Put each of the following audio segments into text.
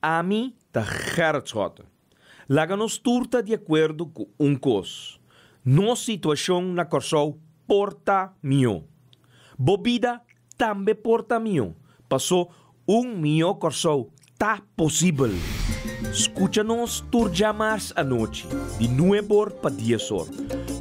Ami ta Gerrit Schotte. Laga nos tur ta di akuerdo ku un kos, nos situashon na Kòrsou por ta mihó. Bo bida tambe por ta mihó, pasó un mihó Kòrsou ta posibel. Skucha nos tur djamars anochi di nueb'or pa dies'or,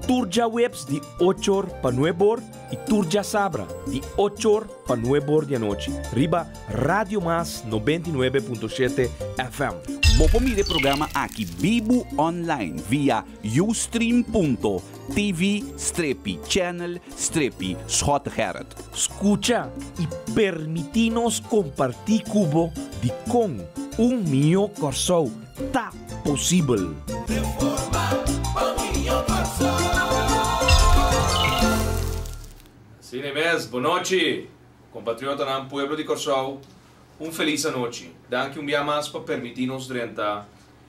tur djaweps di och'or pa nueb'or i tur djasabra di och'or pa nueb'or di anochi riba Radio Mas 99.7 FM. Bo por mira e programa aki bibu online via ustream.tv strepi channel strepi Schottegerrit. Skucha i permití nos kompartí ku bo dikon un mihó Kòrsou ta posibel. Asina mes, bonochi! Compatriotanan, pueblo di Corsou, un feliz anochi. Danki un bia mas pa permiti nos drenta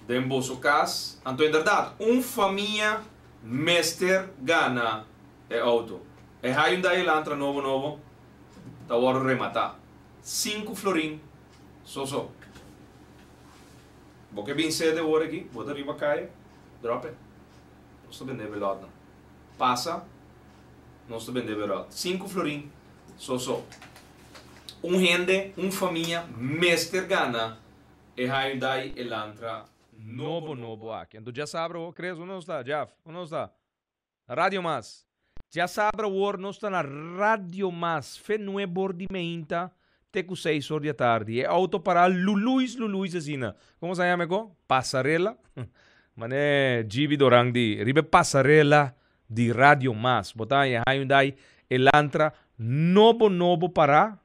den boso cas. Anto inderdaad, un famia mester gana e auto. E Hyundai Elantra nobo nobo ta wordo remata. Sinku florin so so. Bo ke bin sede awor aki, bo ta riba caya, drop it. Nos ta bende belotnan. Pasa, nos ta bende belot. Sinku florin. So so. Un hende, un famia mester gana e Hyundai Elantra nobo nobo aki. Anto djasabra awor, Chris, unda nos ta? Jeff, unda nos ta? Na Radio Mas. Djasabra awor nos ta na Radio Mas, fe nuebor di meinta te ku seis or di atardi. E auto para luluis luluis asina. Como sa yama e ko? Pasarela? Mane Gibi Doran di, riba e pasarela di Radio Mas. Bo ta haña Hyundai Elantra nobo nobo pará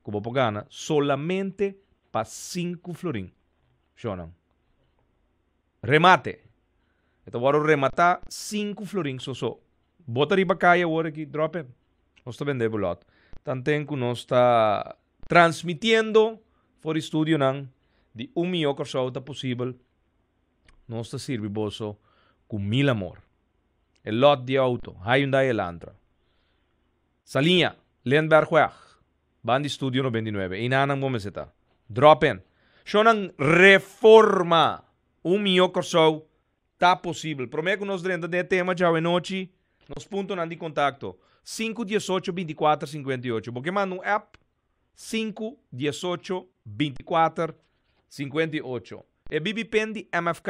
ku bo por gana solamente pa sinku florin. Shonnan. Remate. E ta wòrdu rematá sinku florin soso. Bo ta riba kaya awor aki, drop in. Nos ta bende bo lòt. Tanten ku nos ta transmitiendo for di studionan di Un Mihó Kòrsou ta posibel. Nos ta sirbi boso ku mil amor. E lot di auto, Hyundai Elantra. Saliña, Lindbergweg, ban di Studio 99. Einanan bo mester ta. Drop in. Shownan Reforma! Un mihó Kòrsou ta posibel. Promé ku nos drenta den e tema djawe nochi, nos puntonan di kontakto, sinku diesocho bintikuater sinkuenta i ocho. Bo ke manda un app? Sinku diesocho bintikuater 58. E BB Pen di MFK,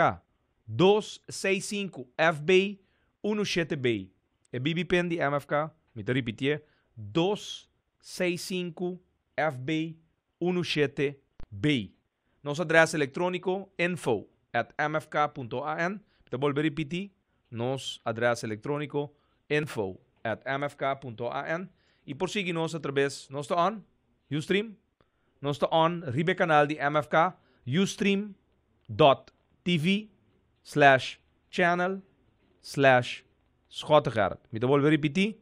265 FB 17B. E BB Pen di MFK, mi ta ripitié, 265 FB 17B. Nos adrès elektróniko, info@mfk.an. Mi ta bolbe ripití, nos adrès elektróniko, info@mfk.an. I por sigui nos atraves, nos ta on Ustream, nos ta on riba e kanal di MFK, ustream.tv/channel/Schottegerrit. Mi ta bolbe ripití,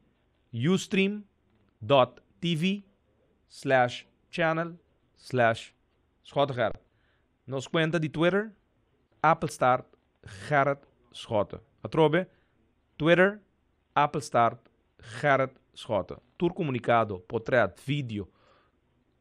ustream.tv/channel/Schottegerrit. Nos kuenta di Twitter, Appelstart Gerrit Schotte. Atrobe, Twitter, Appelstart Gerrit Schotte. Tur komunikado, potret, video,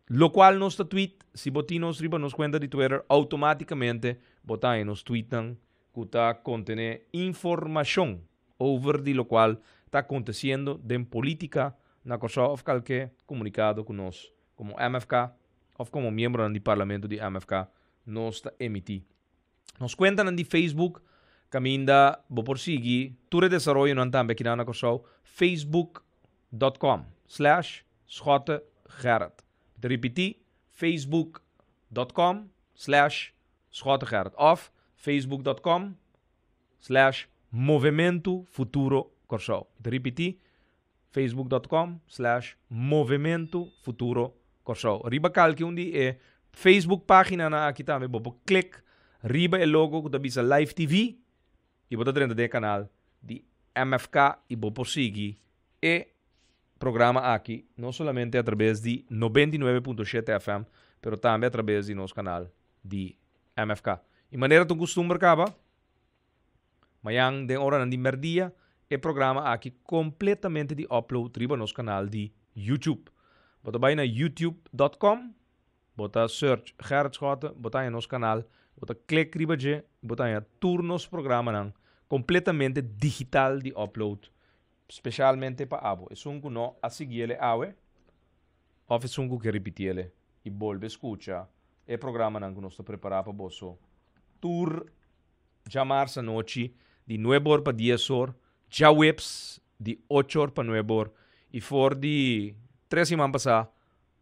lokual nos ta tweet, si bo tin nos riba nos kuenta di Twitter, outomátikamente bo ta haña nos tweetnan ku ta kontené informashon over di lokual ta akontesiendo den polítika na Kòrsou òf kalke komunikado ku nos komo MFK òf komo miembronan di parlamento di MFK nos ta emití. Nos kuentanan di Facebook kaminda bo por sigui tur e desaroyonan tambe akinan na Kòrsou, facebook.com slash Schotte Gerrit. Mi ta ripití, facebook.com slash Schotte Gerrit òf facebook.com slash Movementu Futuro Kòrsou. Mi ta ripití, facebook.com slash Movementu Futuro Kòrsou. Riba kalke un di e Facebook páginanan aki tambe bo por klik riba e logo ku ta bisa Live TV i bo ta drenta den e kanal di MFK i bo por sigui e programa aki no solamente atrabes di 99.7 FM pero tambe atrabes di nos kanal di MFK. I manera ta un kustumber kaba, mañan den oranan di mèrdia e programa aki kompletamente di upload riba nos kanal di YouTube. Bo ta bai na youtube.com. Bo ta search Gerrit Schotte, bo ta haña nos kanal, bo ta klik riba dje, bo ta haña tur nos programanan kompletamente digital di upload spesialmente pa abo. Esun ku no a siguiele awe òf esun ku ke ripitiele i bolbe skucha e programanan ku nos ta prepará pa boso tur djamars anochi di nuebe or pa dies or, djaweps di ocho or pa nuebe or i for di tres siman pasá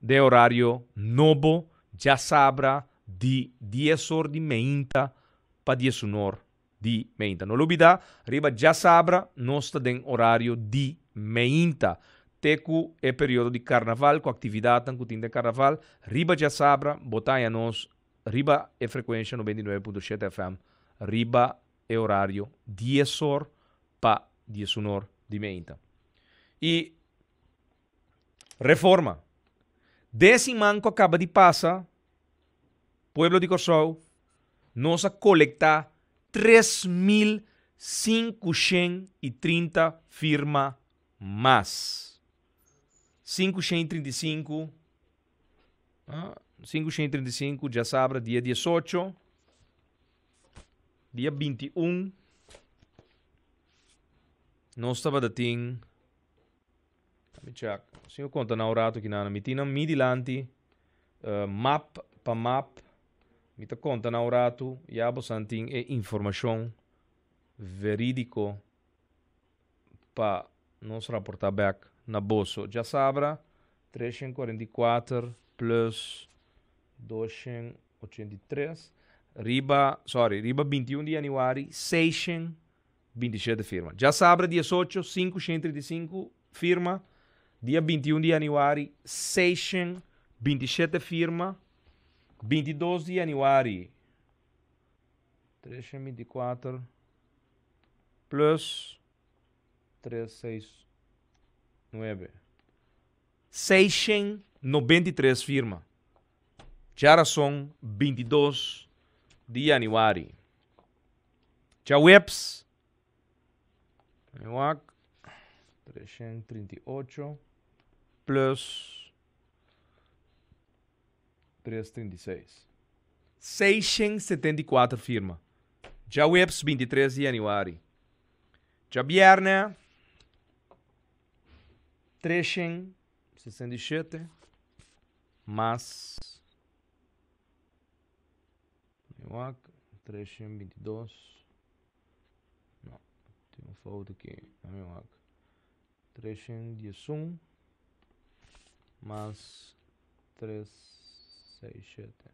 Den orario nobo djasabra di dies or di meinta pa diesunor di meinta. No lubida, riba djasabra nos ta den orario di meinta te ku e periodo di karnaval ku aktividatnan ku tin den karnaval. Riba djasabra bo ta haña nos riba e frekuensha 99.7 FM riba e orario dies or pa diesunor di meinta. I. Reforma. Den siman ku a kaba di pasa, pueblo di Kòrsou, nos a kolektá 3530 firma mas. 535, 535 djasabra dia 18, dia 21 nos tabata tin Mi check. Si mi konta na un rato kinan. Mi tin nan mi dilanti map pa map. Mi ta konta na un rato. Ya bosan tin e informashon verídiko pa nos raportá bèk na boso. Djasabra 344 plus 283 riba, sorry, riba 21 di yanüari 600 27 firma. Djasabra 18, 535 firma. Dia 21 di januari, 627 firma. 22 di januari, 324 plus 369. 693 firma. Djarason 22 di januari. Djaweps, mi wak, 338 plus 336. 674 firma. Djaweps 23 di januari. Djabierne, 367 mas Mi wak, 322. No, tin un fout aki. Mi wak. 311 mas 367.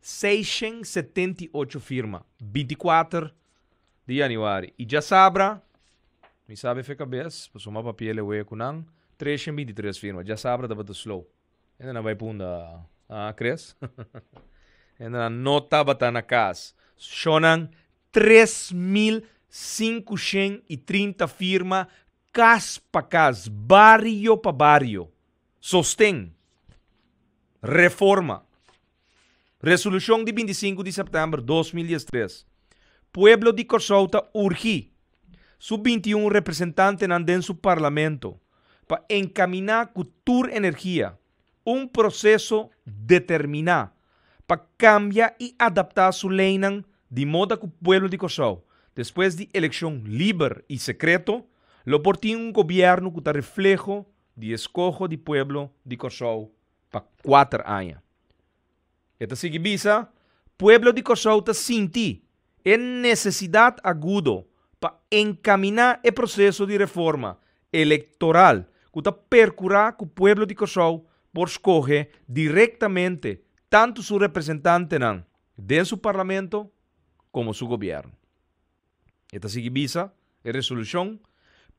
678 firma, 24 di januari. I djasabra, mi sabe fe kabes, pasobra mi a papia lewe ku nan, 323 firma. Djasabra tabata slow. Hende nan bai punda ah Chris. Hende nan no tabata na kas. Shonnan 3530 firma kas pa kas, bario pa bario. Sosten. Reforma. Resolushon di 25 di sèptèmber 2013. Pueblo di Kòrsou ta urgi su 21 representantenan den su parlamento pa enkaminá ku tur energia un proseso determiná pa kambia i adaptá su leinan di moda ku pueblo di Kòrsou, despues di elekshon liber i sekreto, lo por tin un gobièrnu ku ta refleho di eskoho di pueblo di Kòrsou pa kuater aña. E ta sigui bisa, Pueblo di Kòrsou ta sinti e nesesidat agudo pa enkaminá e proseso di reforma elektoral ku ta perkurá ku pueblo di Kòrsou por skohe direktamente tantu su representantenan den su parlamento komo su gobièrnu. E ta sigui bisa, E resolushon,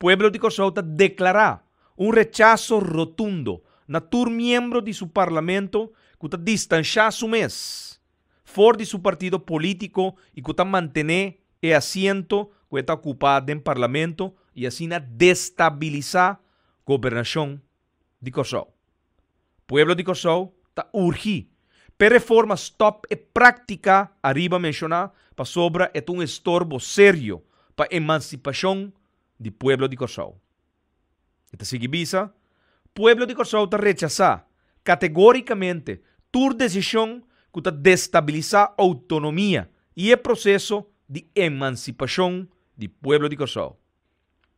Pueblo di Kòrsou ta deklará un rechaso rotundo na tur miembro di su parlamento ku ta distanshá su mes for di su partido polítiko i ku ta mantené e asiento ku e ta okupá den parlamento i asina destabilisá gobernashon di Kòrsou. Pueblo di Kòrsou ta urgi p'e reforma stòp e práktika ariba menshoná pasobra e ta un estorbo serio pa emansipashon di pueblo di Kòrsou. E ta sigui bisa, Pueblo di Kòrsou ta rechasá kategórikamente tur desishon ku ta destabilisá outonomia i e proseso di emansipashon di pueblo di Kòrsou.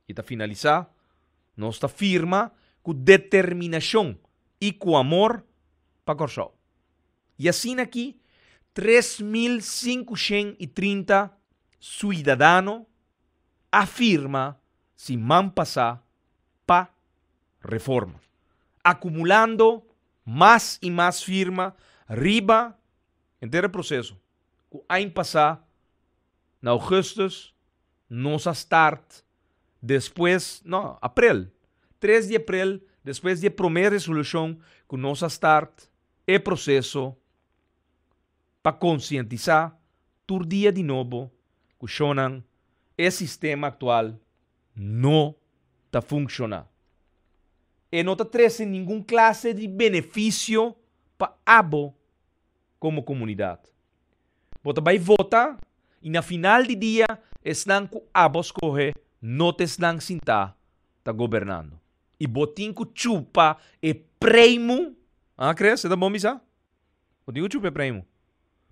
I ta finalisá, Nos ta firma ku determinashon i ku amor pa Kòrsou. I asina aki 3530 suidadano a firma siman pasá pa reforma, akumulando mas i mas firma riba henter e proseso ku aña pasá na ougùstùs nos a start despues, no, aprel, 3 di aprel, despues di e promé resolushon ku nos a start e proseso pa konsientisá tur dia di nobo ku shonnan e sistema aktual no ta funshoná. E no ta trese ningun klase di benefisio pa abo komo komunidat. Bo ta bai vota i na final di dia esnan ku abo skohe no ta esnan sintá ta gobernando. I bo tin ku chupa e preimu. Ah, Chris, e ta bon bisa? Bo tin ku chupa e preimu.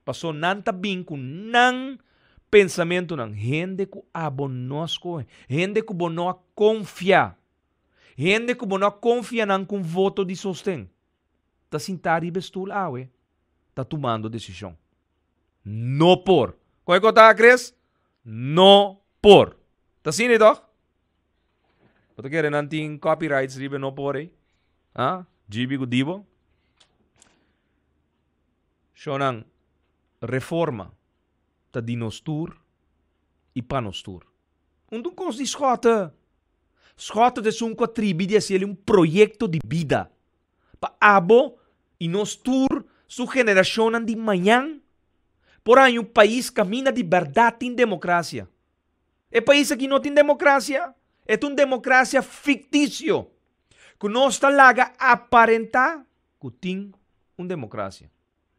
Paso nan ta bin ku nan pensamentunan. Hende ku abo no a skohe. Hende ku bo no a konfia. Hende ku bo no a konfia nan ku un voto di sosten. Ta sintá riba e stul awe ta tumando desishon. No por. Kon e kos ta, Chris? No por. Ta asina ei tòg? Bo ta kere nan tin copyrights riba e no por ei? Ah, Gibi ku Dibo? Shownan, reforma ta di nos tur i pa nos tur. Un ta un kos di Schotte. Schotte ta esun ku a tribi di hasi el un proyekto di bida pa abo i nos tur su generashonnan di mañan por haña un pais kaminda di bèrdat tin demokrasia. E pais aki no tin demokrasia, e ta un demokrasia fiktisio ku nos ta laga aparentá ku tin un demokrasia.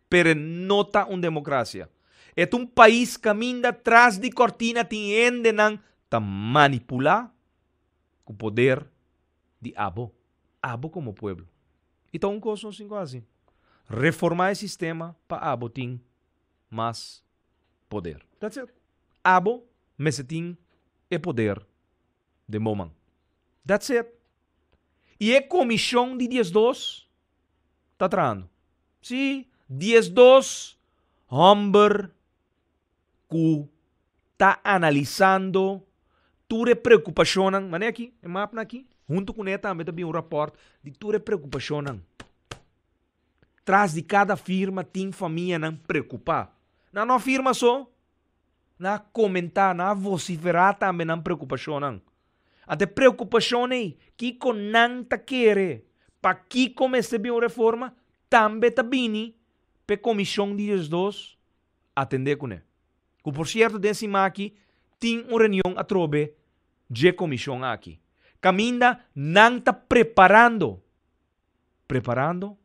Pero e no ta un demokrasia. E ta un pais kaminda tras di kòrtina tin hendenan ta manipulá ku poder di abo, abo komo pueblo. I ta un kos nos tin ku hasi, reformá e sistema pa abo tin mas poder. That's it. Abo mester tin e poder den bo man. That's it. I e komishon di 12 ta trahando. Sí, 12 hòmber ku ta analisando tur e preokupashonnan, manera aki, e mapnan aki, huntu kuné tambe ta bin un rapòrt di tur e preokupashonnan. Tras di kada firma tin famianan preokupá. Nan no a firma so, nan a komentá, nan a vosiferá tambe nan preokupashonnan. Ante preokupashon ei, kiko nan ta kere? Pakiko mester bin un reforma? Tambe ta bini p'e komishon di 12 atendé kuné. Ku por sierto den siman aki tin un reunion atrobe dje komishon aki, kaminda nan ta preparando preparando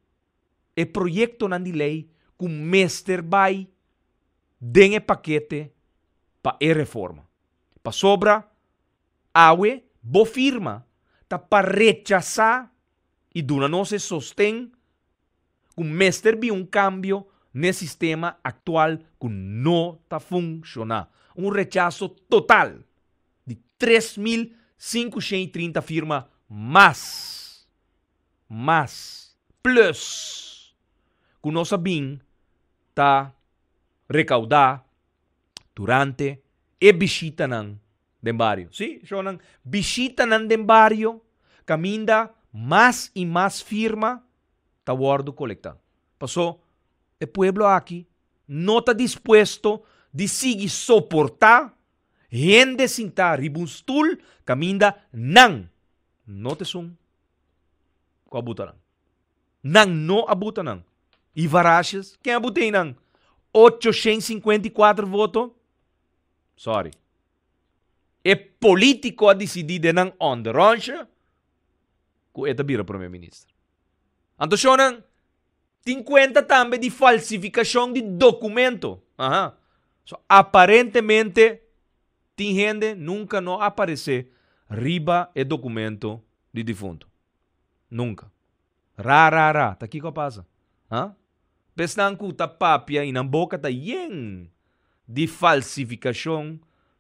e proyektonan di lei ku mester bai den e pakete pa e reforma. Pasobra awe bo firma ta pa rechasá i duna nos e sosten ku mester bin un kambio n'e sistema aktual ku no ta funshoná. Un rechaso total di 3530 firma mas, mas, plus, ku nos a bin ta rekaudá durante e bishitanan den bario. Sí, shownan, bishitanan den bario kaminda mas i mas firma ta wòrdu kolektá. Pasó e pueblo aki no ta dispuesto di sigui soportá hende sintá riba un stul kaminda nan no ta esun ku a buta nan. Nan no a buta nan. I Varasjes, ken a buta einan? 854 voto? Sorry. E politico a dicidi den nan onderonsje cu e ta bira prome minister. Anto shownan tin cuenta tambe di falsificacion di documento. Aha. So aparentemente tin hende nunca no aparece riba e documento di difunto. Nunca. Ra ra ra, ta kiko a pasa? Ha? P'esnan ku ta papia i nan boka ta yen di falsifikashon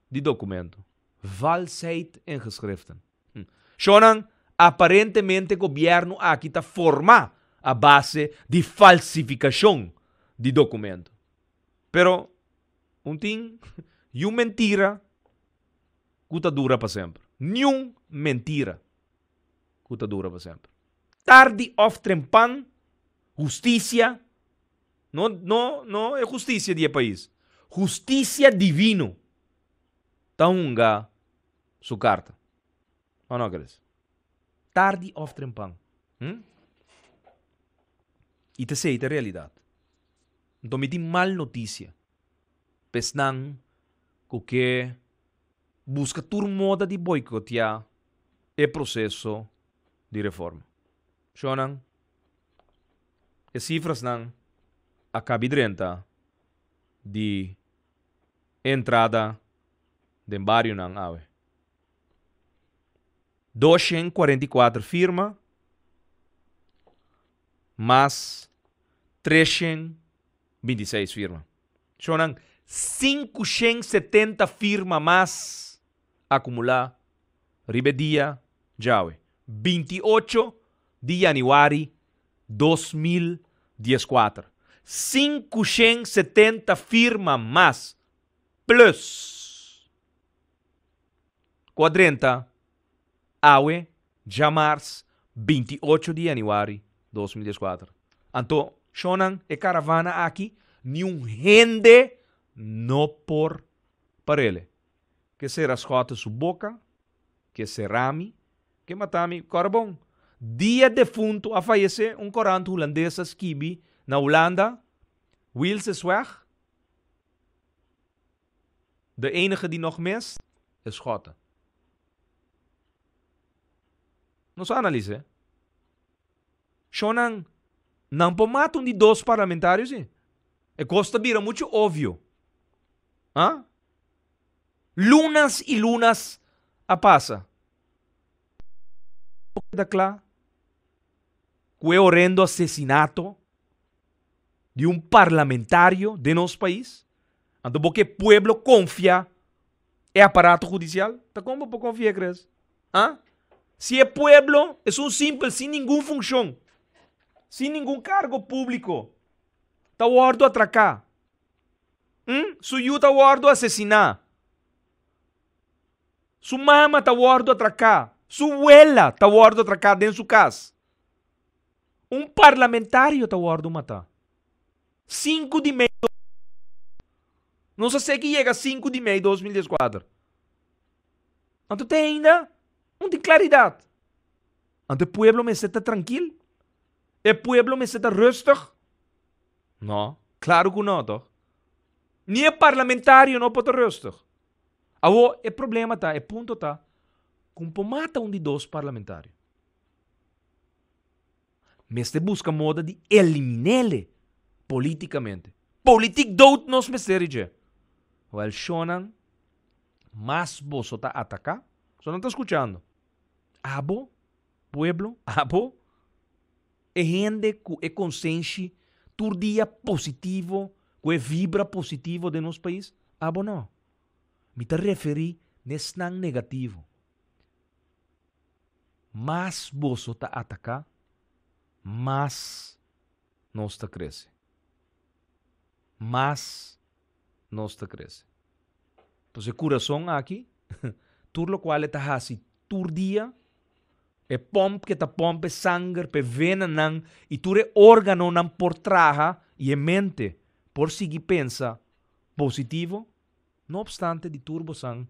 di dokumento. Valsheid in geschriften. Shonnan, aparentemente gobièrnu aki ta formá a base di falsifikashon di dokumento. Pero un tin yu mentira ku ta dura pa semper. Niun mentira ku ta dura pa semper. Tardi òf trempan, hustisia, no no no e hustisia di e pais, hustisia divino ta hunga su karta. Òf no, Chris? Tardi òf trempan. Hm? I ta esei ta realidat. Nton mi tin mal notisia pa esnan ku ke buska tur moda di boikoteá e proseso di reforma. Shonnan, e sifrasnan a kabi drenta di e entrada den barionan awe. 244 firma mas 326 firma. Shonnan, 570 firma mas akumulá riba e dia djawe, 28 di yanüari 2014. 570 firma mas plus ku a drenta awe djamars 28 di yanüari 2014. Anto, shonnan, e karavana aki niun hende no por par'ele. Ke sera Schotte su boka, ke sera mi, ke mata mi. Kòrda bon, dia defuntu a fayesé, un korant hulandes a skibi na Hulanda, Wiels is weg, de enige die nog mist is Schotte. Nos a analis'é. Shonnan, nan por mata un di dos parlamentario si. E kos ta bira muchu obvio. Ha? Lunas y lunas a pasa. Por keda kla ku e horendo asesinato di un parlamentario den nos pais? Anto bo ke pueblo konfia e aparato hudisial? Ta kon bo por konfia kres? Ha? Si e pueblo es un simpel sin ningun funshon, sin ningun kargo públiko, ta wòrdu atraká, Hm, su yu ta wòrdu asesiná. Su mama ta wòrdu atraká. Su wela ta wòrdu atraká den su kas. Un parlamentario ta wòrdu matá. Sinku di mei Nos a seki yega sinku di mei 2014. Anto te ainda un tin klaridat. Anto e pueblo mester ta trankil. E pueblo mester ta rustig. No, klaru ku no toch. Ni e parlamentario no por ta rustig. Awor e problema ta, e punto ta, ku por mata un di dos parlamentario. Mester buska moda di elimin'ele politikamente. Politiek dood nos mester di dje. Wel shonnan, mas boso ta ataka, so nan ta skuchando. Abo, pueblo, abo, E hende ku e konsenshi tur dia positivo, ku e vibra positivo den nos pais? Abo no. Mi ta referí n'esnan negativo. Mas boso ta ataká, mas nos ta krese. Mas nos ta krese. Pues e kurason aki, tur lokual e ta hasi tur dia, E pomp ke ta pomp e sanger p'e venanan i tur e órganonan por traha i e mente por sigui pensa positivo, no opstante di tur bosan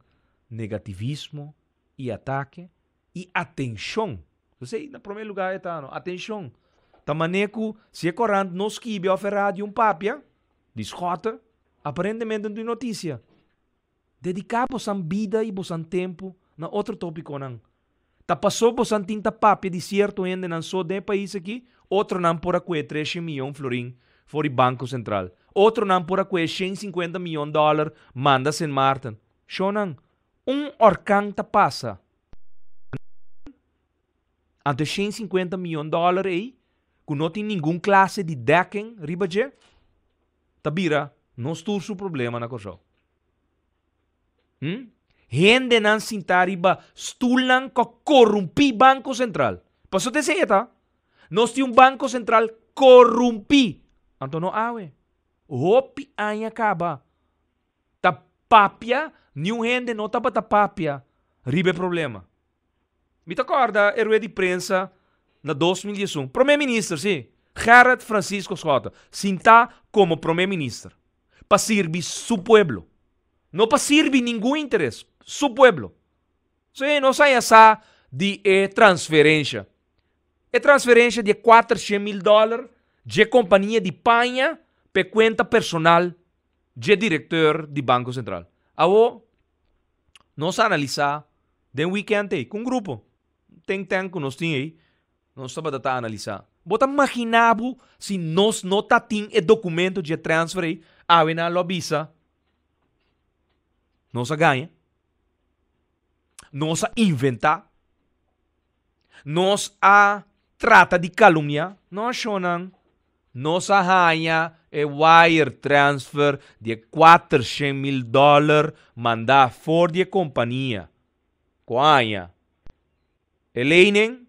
negativismo i atake i atenshon. Esei na promé lugá e ta, no? Atenshon. Ta manera ku si e korant no skibi òf e radio un papia di Schotte, aparentemente no tin notisia. Dediká bosan bida i bosan tempu na otro tópikonan. Ta pasó bosan tin ta papia di sierto hendenan so den e pais akí? Otronan por a kue treshen miyon florin for di Banko Sentral. Otronan por a kue 150 miyon dòler manda Sint Maarten. Shonnan, un orkan ta pasa. Anto e 150 miyon dòler ei? ku no tin ningun klase di dekking riba dje, ta bira nos tur su problema na Kòrsou. Hm? Hendenan sintá riba stulnan ku a korumpí Banko Sentral. Pasobra ta esei e ta. Nos tin un Banko Sentral korumpí. Anto no awe. Hopi aña kaba ta papia, niun hende no tabata papia riba e problema. Mi ta kòrda e rueda di prensa na 2011. Promé Minister, sí, Gerrit Francisco Schotte, sintá komo Promé Minister pa sirbi su pueblo. No pa sirbi ningun interes, su pueblo. Sí, nos a sa di e transferensha. E transferensha di e kuatershen mil dòler dje kompania di paña pa e kuenta personal dje direkteur di Banko Sentral. Awo nos a analisá den wikènt ei ku un grupo, un think tank ku nos tin ei, nos tabata ta analisá. Bo ta maginá bo si nos no ta tin e dokumento dje transfer ei, awe nan lo a bisa nos a gaña, nos a inventá, nos a trata di kalumniá. No, shonnan, Nos a haña e wire transfer di e kuatershen mil dòler mandá for di e kompania ku a haña e lening,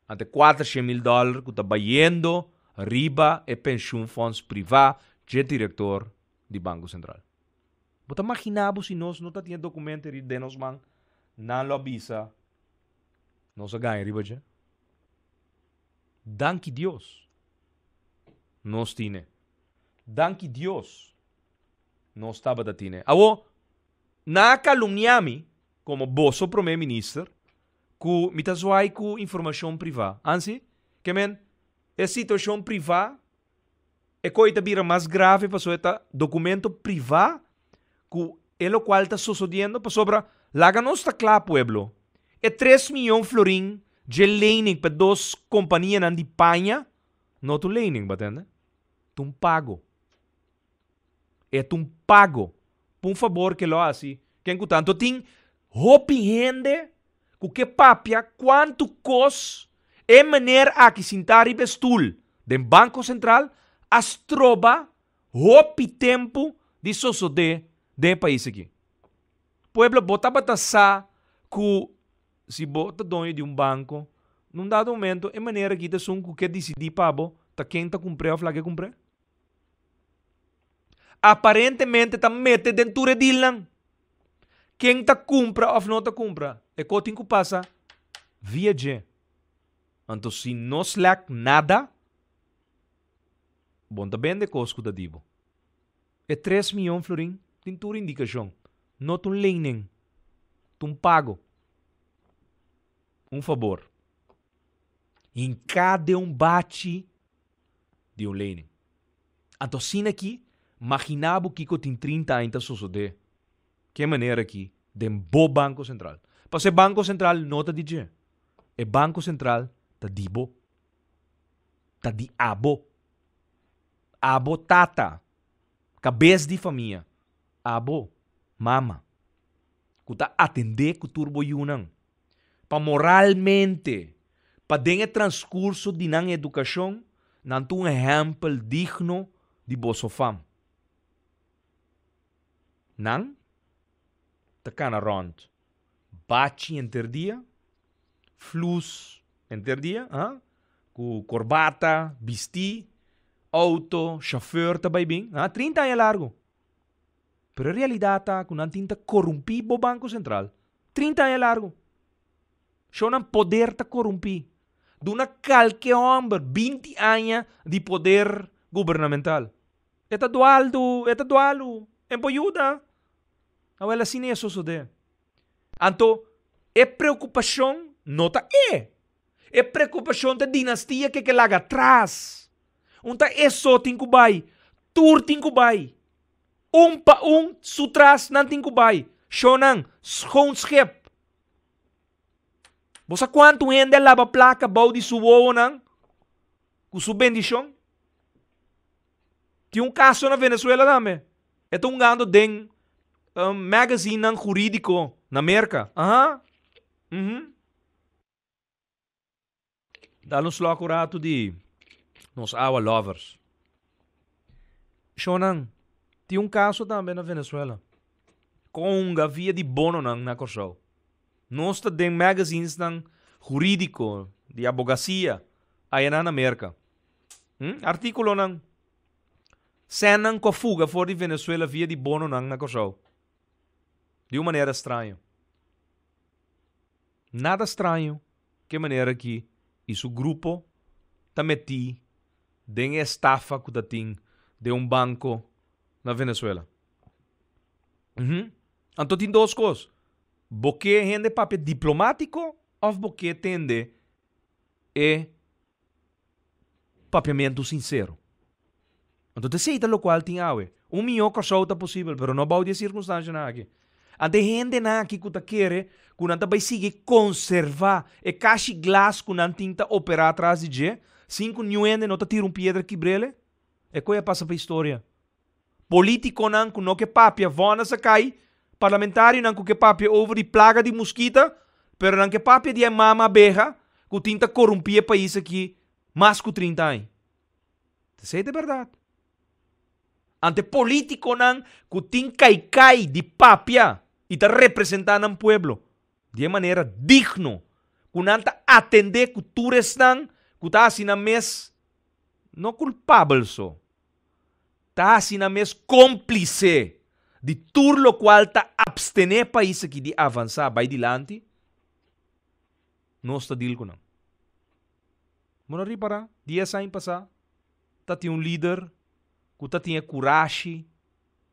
ante kuatershen mil dòler ku ta bayendo riba e penshunfonds privá dje direktor di Banko Sentral. Bo ta maginá bo si nos no ta tin e dokumento eri den nos man, nan lo a bisa nos a gaña riba dje? Danki Dios nos tine. Danki Dios nos tabata tine. Awo, nan a calumnia mi como boso prome minister cu mi ta zwaai cu informacion priva. Ansi? Ke men, e situacion priva, e coy ta bira mas grave pasobra e ta documento priva cu e locual ta sosodiendo pasobra laga nos ta cla pueblo, e tres miyon florin dje lening pa dos companianan di paña no ta un lening bo atende, ta un pago. E ta un pago pa un fabor ke lo haci ken cu ta. Anto tin hopi hende cu ke papia cuanto cos e meneer aki sinta riba e stoel den Banco Central a stroba Hopi tempu di sosodé den e pais aki. Pueblo, bo tabata sa ku si bo ta doño di un banko, na un dado momento e manera aki ta esun ku ke disidí pa bo ta ken ta kumpr'é òf lag'é kumpr'é? Aparentemente ta mete den tur e dilnan. Ken ta kumpra òf no ta kumpra, e kos tin ku pasa via dje. Anto si no slèk nada, Bon ta bende kos ku ta di bo. E tres miyon florin tin tur indikashon. No ta un lening, ta un pago. Un fabor. Hinká den un bachi di un lening. Anto asina aki, maginá bo kiko tin 30 aña ta sosodé. Ke manera aki den bo Banko Sentral. Pasobra e Banko Sentral no ta di dje. E Banko Sentral ta di bo. ta di abo. Abo tata, kabes di famia, abo mama, ku ta atendé ku tur bo yunan, pa moralmente, pa den e transkurso di nan edukashon, nan ta un ehèmpel digno di boso fam. Nan ta kana rònt bachi henter dia, flus henter dia, ha, ku korbata, bistí, outo, shofèr ta bai bin, ha, 30 aña largu. Pero e realidat ta ku nan tin ta korumpí bo Banko Sentral 30 aña largu. Shon nan poder ta korumpí. Duna kalke hòmber 20 aña di poder gubernamental. E ta dualdu, e ta dualu, en por yuda. Awel asina e sosodé. Anto e preokupashon no ta e. E preokupashon ta dinastia ke ke laga atras. Un ta e so tin ku bai, tur tin ku bai. Un pa un su tras nan tin ku bai. Shownan, schoon schip. Bo sa kuantu hende a laba plaka bou di su wowonan ku su bendishon? Tin un kaso na Venezuela tambe. E ta hungando den um, magazinenan hurídiko na Merka. Aha. Mhm. Dal un slok un ratu di. Nos awa lovers. Shonnan, tin un kaso tambe na Venezuela. Konga via di bononan na Kòrsou. Nos ta den magazinesnan hurídiko, di abogasia, ayanan na Merka. Hm? Artíkulonan. Sènnan ku a fuga for di Venezuela via di bononan na Kòrsou. Di un manera straño. Nada straño ku e manera aki i su grupo ta metí den e estafa ku ta tin den un banko na Venezuela. Uhum. Anto tin dos kos. Bo ke hende papia diplomátiko òf bo ke tende e papiamentu sinsero? Anto ta esei ta lokual tin awe. Un mihó Kòrsou ta posibel, pero no bou di e sirkunstanshanan aki. Ante hendenan aki ku ta kere ku nan ta bai sigui konservá e kashi glas ku nan tin ta operá tras di dje, sin ku niun hende no ta tira un piedra kibr'el, e koe a pasa pa historia. Polítikonan ku no ke papia vònes a kai, parlamentarionan ku ke papia over di plaga di muskita, pero nan ke papia di e mama abeha ku tin ta korumpí e pais aki mas ku 30 aña. Esei ta e bèrdat. Ante polítikonan ku tin kaikai di papia i ta representá nan pueblo di e manera digno ku nan ta atendé ku tur esnan ku ta hasi nan mes no kulpabel so, ta hasi nan mes kómplise di tur lokual ta apstené e pais aki di avansá bai dilanti, nos ta dil ku nan. Bo no ripará, dies aña pasá ta tin un lider ku ta tin e kurashi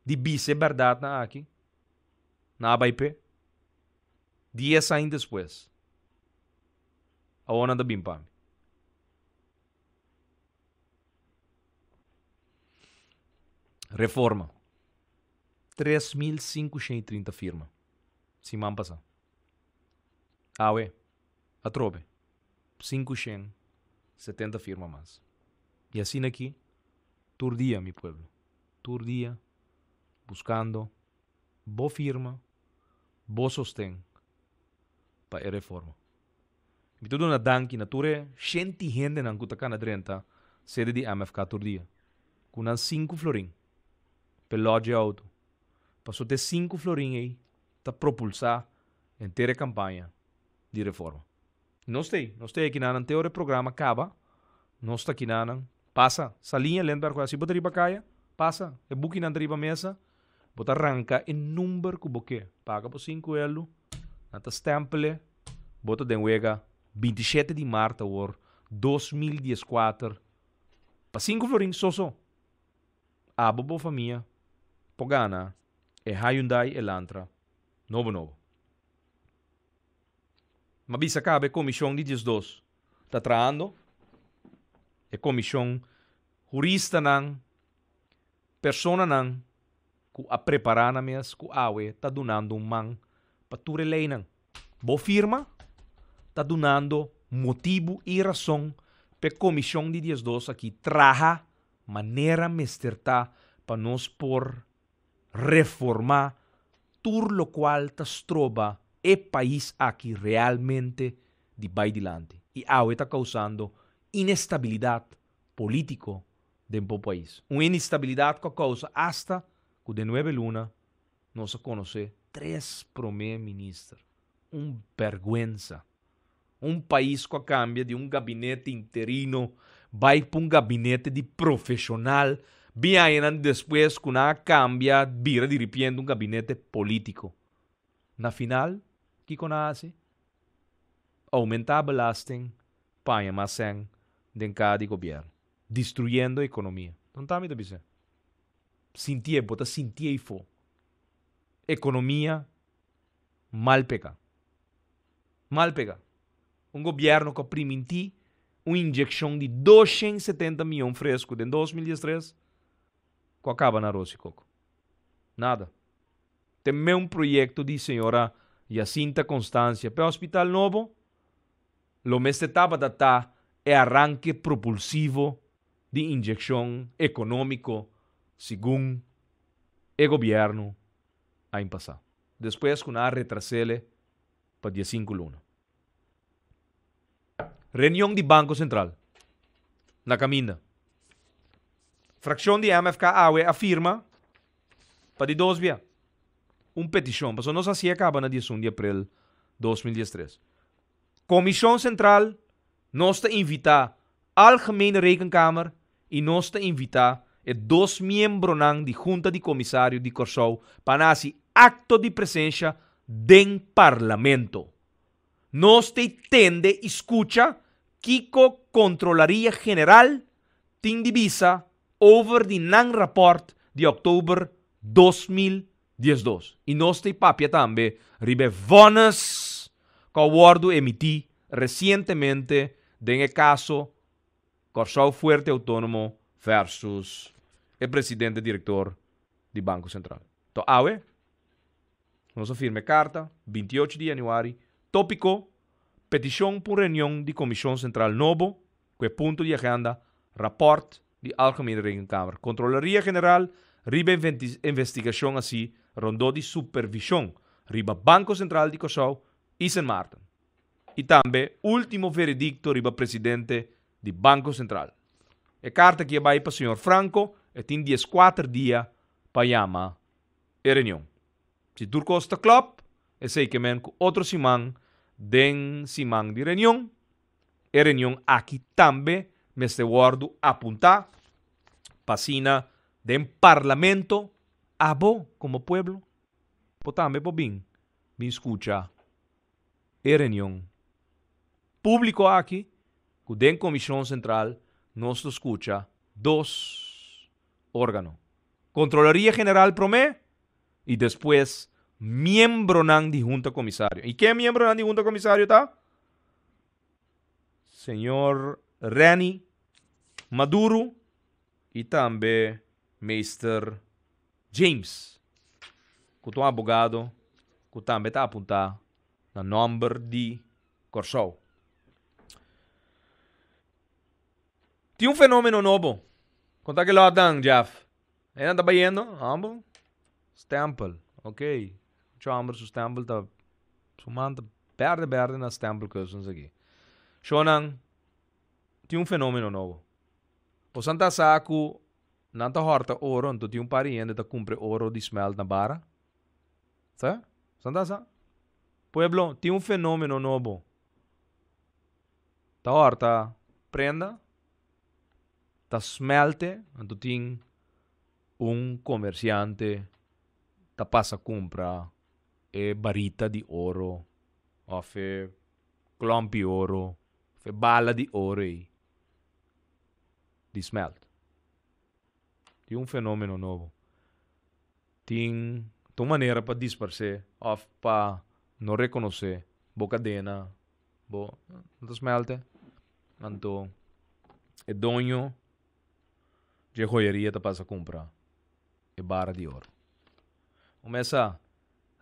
di bisa e bèrdatnan aki? Nan a bai p'e. Dies aña despues, awor nan ta bin pa mi. Reforma. 3530 firma. Siman pasá. Awe, atrobe. 570 firma mas. I asina aki tur dia, mi pueblo, tur dia buskando bo firma, bo sosten pa e reforma. Mi ta duna danki na tur e shenti hendenan ku ta kana drenta sede di MFK tur dia ku nan sinku florin p'e lòdje outo. Pasobra ta e sinku florin ei ta propulsá henter e kampaña di reforma. Nos ta ei, nos ta ei akinanan te ora e programa kaba, nos ta akinanan. Pasa, Saliña Lindberg ku si bo ta riba kaya, pasa, e bukinan ta riba mesa, bo ta ranka e number ku bo ke, paga bo sinku elu, nan ta stempel e, bo ta den wega 27 di mart awor 2014 pa sinku florin so so. Abo bo famia por gana e Hyundai Elantra nobo nobo. Ma bisa kaba e komishon di 12 ta trahando, e komishon huristanan, personanan ku a prepará nan mes ku awe ta dunando un man pa tur e leinan. Bo firma ta dunando motibu i rason p'e komishon di 12 aki traha manera mester ta pa nos por reformá tur lokual ta stroba e pais aki realmente di bai dilanti i awe ta kousando inestabilidat polítiko den bo pais. Un inestabilidat ku a kousa asta ku den nuebe luna nos a konosé tres promé minister. Un bèrgwensa. Un pais ku a kambia di un gabinete interino bai pa un gabinete di profeshonal, bin añanan despues ku nan a kambia bira diripiente un gabinete polítiko. Na final, kiko nan a hasi? Oumentá belasting pa haña mas sèn den kaha di gobièrnu, destruyendo ekonomia. Don ta mi ta bis'é? Sintié, bo ta sintié ei fo. Ekonomia mal pega. Mal pega. Un gobièrnu ku a primintí un inyekshon di 270 mion fresku den 2013 ku a kaba na aros i koko. Nada. Te meun proyekto di señora Jacinta Constancia p'e hospital nobo lo mester tabata ta e aranke propulsivo di inyekshon ekonómiko segun e gobièrnu aña pasá, despues ku nan a retras'ele pa 15 luna. Reunion di Banko Sentral na kaminda. Frakshon di MFK awe a firma pa di dos bia un petishon, pasobra nos hasié kaba na 11 di aprel 2013. Komishon Sentral, nos ta invitá Algemene Rekenkamer i nos ta invitá e dos miembronan di Hunta di Komisario di Kòrsou pa nan hasi akto di presensha den Parlamento. Nos ta tende i skucha kiko Kontrolaria General tin di bisa over di nan rapòrt di òktober 2012. I nos ta papia tambe riba e vònes ku a wòrdu emití resientemente den e kaso Kòrsou Fuerte Outónomo versus e presidente direktor di Banko Sentral. To awe nos a firma e karta, 28 di yanüari, tópiko, Petishon pa un reunion di Komishon Sentral nobo ku e punto di agenda Rapòrt di Algemene Rekenkamer, Kontrolaria General riba investigashon así rondó di supervishon riba Banko Sentral di Kòrsou i Sint Maarten. I tambe último veredikto riba presidente di Banko Sentral. E karta aki a bai pa señor Franco, e tin dieskuater dia pa yama e reunion. Si tur kos ta klòp, esei ke men ku otro siman den siman di reunion, e reunion aki tambe mester wòrdu apuntá pa asina den Parlamento abo komo pueblo por tambe por bin bin skucha e reunion públiko aki ku den Komishon Sentral nos lo skucha dos órgano, Kontrolaria General promé i despues miembronan di Hunta Komisario. I ken miembronan di Hunta Komisario ta? Señor Renny Maduro i tambe Meester James, ku ta un abogado ku tambe ta apuntá na nòmber di Kòrsou. Tin un fenómeno nobo. Konta ke lòt dan, Jeff? Einan ta bayendo? Amo? Stempel. Ok. Mucho homber su stempel ta su man ta berde berde na stempelkussens aki. Shownan, tin un fenomeno nobo. Bosan ta sa ku nan ta hòrta oro anto tin un par di hende ta kumpra e oro di smelt na bara? Sa? Bosan ta sa? Pueblo, tin un fenomeno nobo. Ta hòrta prenda, ta smelte, anto tin un komersiante ta pasa kumpra e barita di oro òf e klòmpi oro òf e bala di oro ei di smelt. Tin un fenomeno nobo. Tin ta un manera pa disparsé òf pa no rekonosé bo kadena, bo no ta smelte. Anto e doño dje joyeria ta pasa kumpra e bara di oro. Un mesa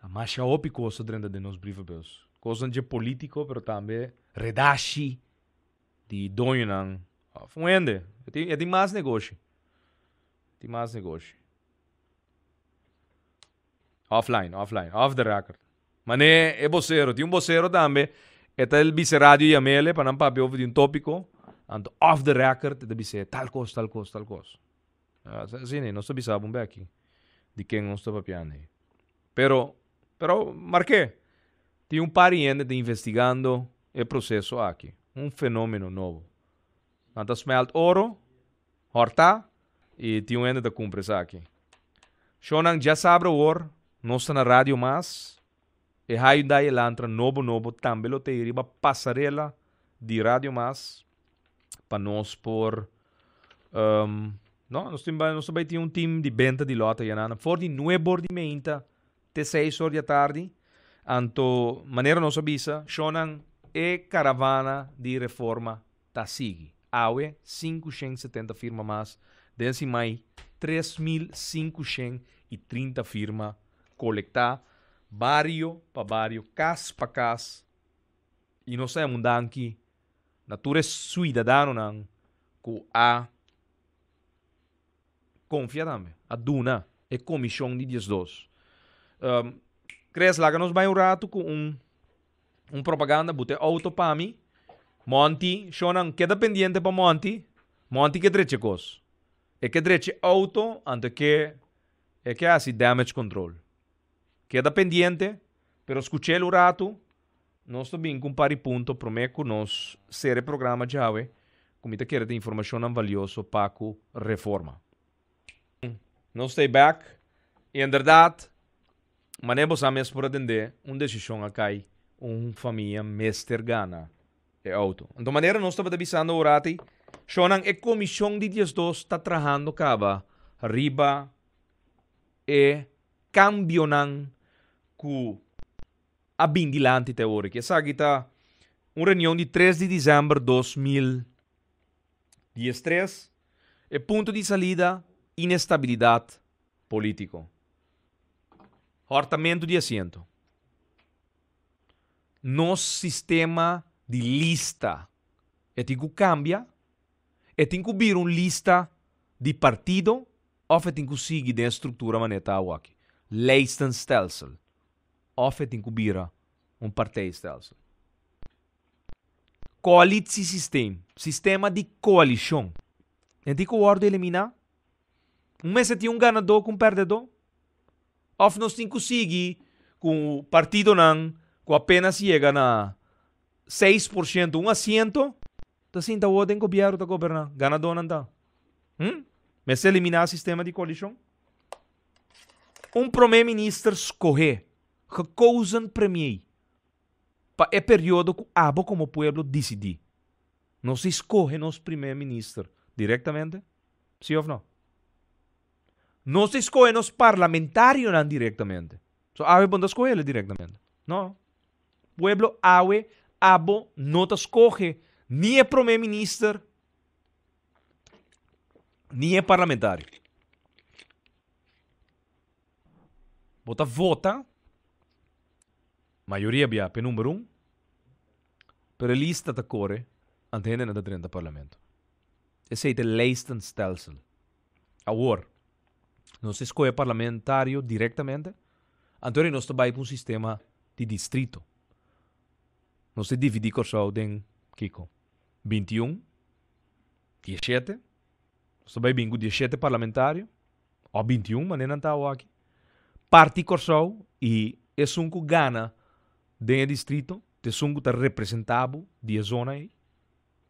a masha hopi kos ta drenta den nos brievenbus. Kosnan dje politiko pero tambe redashi di doñonan of un hende. E tin e tin mas negoshi. Tin mas negoshi. Offline, offline, off the record. Mane e bosero, tin un bosero tambe, e ta el bisa radio yamele pa nan papia over di un tópiko, anto off the record e ta bis'é tal kos, tal kos, tal kos. Asina, nos ta bisa bo un beki di ken nos ta papiando ei. Pero, pero mark'é, tin un par di hende ta investigando e proseso aki, un fenomeno nobo. Nan ta smelt oro, hòrtá, i tin un hende ta kumpra esaki. Shownan djasabra awor, nos ta na Radio Mas, e Hyundai Elantra nobo nobo tambe lo ta ei riba pasarela di Radio Mas pa nos por um, no, nos tin nos ta bai tin un team di benta di lòt ayanan for di nuebe or di meinta te seis or di atardi. Anto manera nos a bisa, shownan e karavana di reforma ta sigui. Awe 570 firma mas, den simai 3530 firma kolektá bario pa bario, kas pa kas i nos ta un danki na tur e suidadanonan ku a konfia tambe, a duna e komishon di 12. Um, Chris, laga nos bai un ratu ku un un propaganda, buta e auto pa mi. Monty, shownan, keda pendiente pa Monty. Monty ke drecha kos. E ke drecha e auto, anto e ke e ke hasi damage control. Keda pendiente, pero skuch'el un ratu. Nos ta bin ku un par di punto promé ku nos sera e programa djawe, ku mi ta kere ta informashonnan valioso pa ku reforma. Nos ta e bek i inderdat, manera bo sa mes por atendé, un desishon a kai, un famia mester gana e outo. Anto manera nos tabata bisando orati, shonnan e komishon di diesdos ta trahando kaba riba e kambionan ku a bin dilanti te ora aki. Esaki ta un reunion di tres di december 2013. E punto di salida, inestabilidad politico. Hortamento di asiento. Nos sistema di lista e tin cu cambia? E tin cu bira un lista di partido of e tin cu sigui den e structura manera ta awaki? Lijstenstelsel. Of e tin cu bira un partijstelsel. Coalitiesysteem, sistema di coalicion. E tin cu wordo elimina? Un mester tin un ganador cu un perdedor? Of nos tin cu sigui cu partidonan cu apenas yega na 6%, un asiento, ta sinta awor den gobierno ta goberna? Ganadornan ta. Hm? Mester elimina sistema di coalicion? Un prome minister scohe, gekozen premier, pa e periodo cu abo como pueblo dicidi. Nos ta scohe nos primer minister directamente? Si of no? Nos ta scohe nos parlamentarionan directamente. So awe bo no ta scohe el'e directamente. No. Pueblo awe abo no ta scohe ni e prome minister ni e parlamentario. Bo ta vota, mayoria bia p'e number un, pero e lista ta kore ante hendenan ta drenta parlamento. Esei ta e lijstenstelsel. Awor, nos ta skohe parlamentario direktamente, anto ora nos ta bai pa un sistema di distrito. Nos ta dividí Kòrsou den kiko? 21, 17, nos ta bai bin ku 17 parlamentario, o 21 manera nan ta awo aki, parti Kòrsou i esun ku gana den e distrito ta esun ku ta representá bo di e zona ei.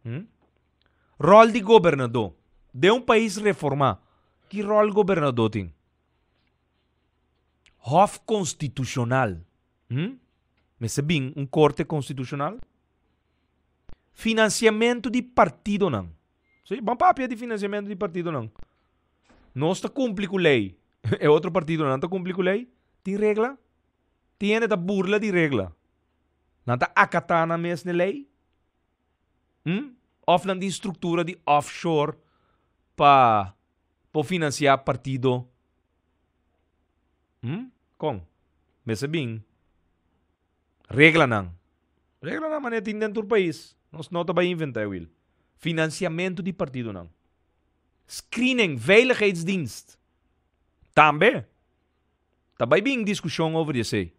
Hm? Ròl di gobernadó. Den un pais reformá, ki ròl gobernadó tin? Hòf konstitushonal. Hm? Mester bin un korte konstitushonal? Finansiamentu di partidonan. Sí, ban papia di finansiamentu di partidonan. Nos ta kumpli ku lei. E otro partidonan ta kumpli ku lei? Tin regla? Tin hende ta burla di regla. Nan ta akatá nan mes n'e lei? Hm? Òf nan tin struktura di offshore pa por finansiá partido? Hm? Kon? Mester bin reglanan. Reglanan manera tin den tur pais. Nos no ta bai inventá e wiel. Finansiamentu di partidonan. Screening, veiligheidsdienst. Tambe ta bai bin diskushon over di esei.